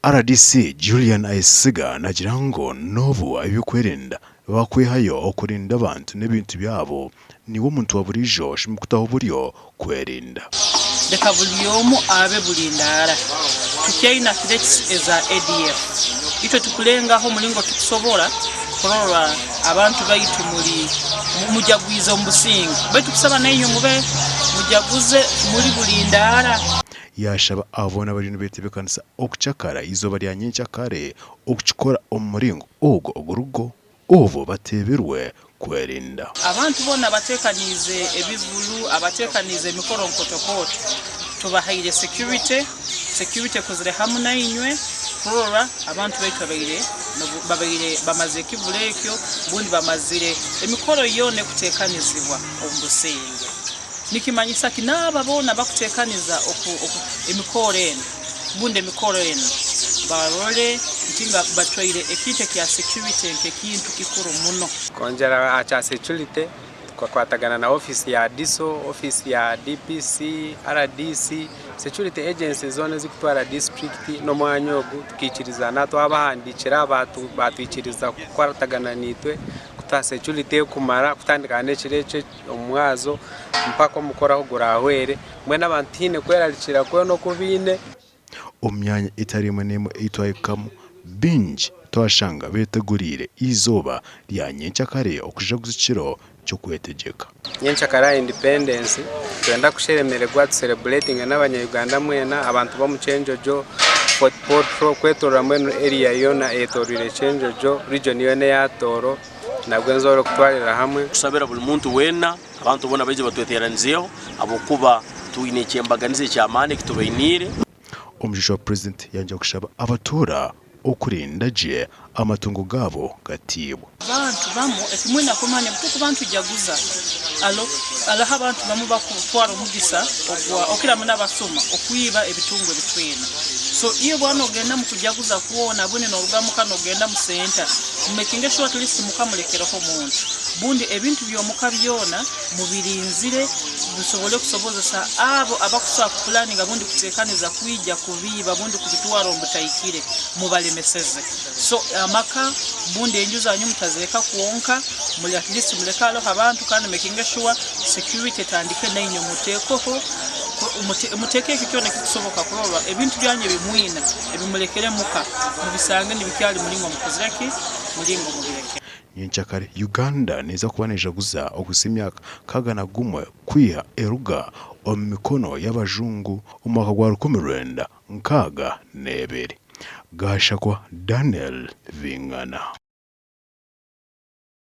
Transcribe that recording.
Rdc Julian Ayesiga naagira ngu n'obu ab'ebyokwerinda bakwehayo okurinda abantu n'ebintu byabo, niiwe omuntu wa buriijo oshemereire kutaho oburyo kwerinda. Leka buli omu abe bulindaara. Tukyaina threats eza ADF. Itwe tukulengaho omulingo tukusobora kurora abantu baitu muli mujagwize omu businge. Baitu kusaba nainywe mube mujaguze muli bulindaara. Yaashaba abo boona abariyo nibeetebeekanisa okucakara eizooba rya nyenkyakare okukikora omu muringo ogwo ogurigo obwo bateebirwe kwerinda. Abantu boona abateekaniize ebivulu, abateekaniize emikoro nkotokooto, tubahaire security, security ekozire hamu nainywe kurora abantu baitu babaire babaire bamazire ekivulu ekyo bundi bamazire emikoro yoona ekuteekanizibwa omu businge. Nikimanyisa ki? N'abo boona abakuteekaniza emikoro enu bundi emikoro enu barole nti nga batwaire ekintu ekya security nk'ekintu kikuru muno. Kwongyera aha kya security, tukakwatagana na ofiisi ya DISO, ofiisi ya DPC, RDC, security agencies zoona ezirikutwara disiturikiti n'omwanya ogu tukaikirizana twabahandiikira baatwikiriza kukwatagana naitwe kutuha security erikumara kutandika n'ekiro ekyo. omu mwazo mpaka omukoro ahu guraahwere, mbwenu abantu tihaine kwerarikirira kwona oku baine. Omu myanya etari emwe n'emwe ei twahikamu, baingi twashanga beeteguriire eizooba rya nyenkyakare okujaguza ekiro ky'okwetegyeka. Nyenkyakare aha Independence, nitwenda kusheremererwa tu celebratinge n'abanya Uganda mwena, abantu b'omu Kyenjojo, Fort Portal, kwetoorora mbwenu area yoona eyetooroire Kyenjojo, region yoona eya Tooro. Nabwo enzoora okutwarira hamwe. Tusabira buri muntu weena, abantu boona baije batweteeranizeho, ahabw'okuba twine eky'embaganiza eky'amaani eki tubainiire. Omushusha wa Purezidenti yayongyera kushaba abatuura okurinda gye amatungo gaabo gataibwa. Abantu bamu ekimwine kumanya obu tukuba nitujaguza alo hariho abantu bamu bakutwara omugisa ogwa okira muno abasuma okwiba ebitungo ebitwine so iwe bwaba nogenda mukujaguza kwona bundi noruga muka nogenda mu center Mumekinge sure at least muka mulekereho omuntu bundi ebintu byomuka byona mubirinzire bisobole kusobozesa abo abakusobora kupulaninga bundi kutekaniza kwija kubiiba bundi kubitwara omu butahikire mubalemeseze so amaka bundi enju zanyu mutazireka kwonka muri at least muleke haroho abantu kandi mekinge sure security etandike nainywe mutekeho mutekeho ekyo kyona ekikusoboka kurora ebintu byanyu ebimwina Ebimulekere muka mubisange nibikyali muringo mukozire ki? Muringo mubireke. Nyenkyakare, Uganda neeza kuba nejaguza okuhitsya emyaka 61 kwiha eruga omu mikono y'abajungu omu mwaka gwa 1962. Gashakwa Daniel Bingana.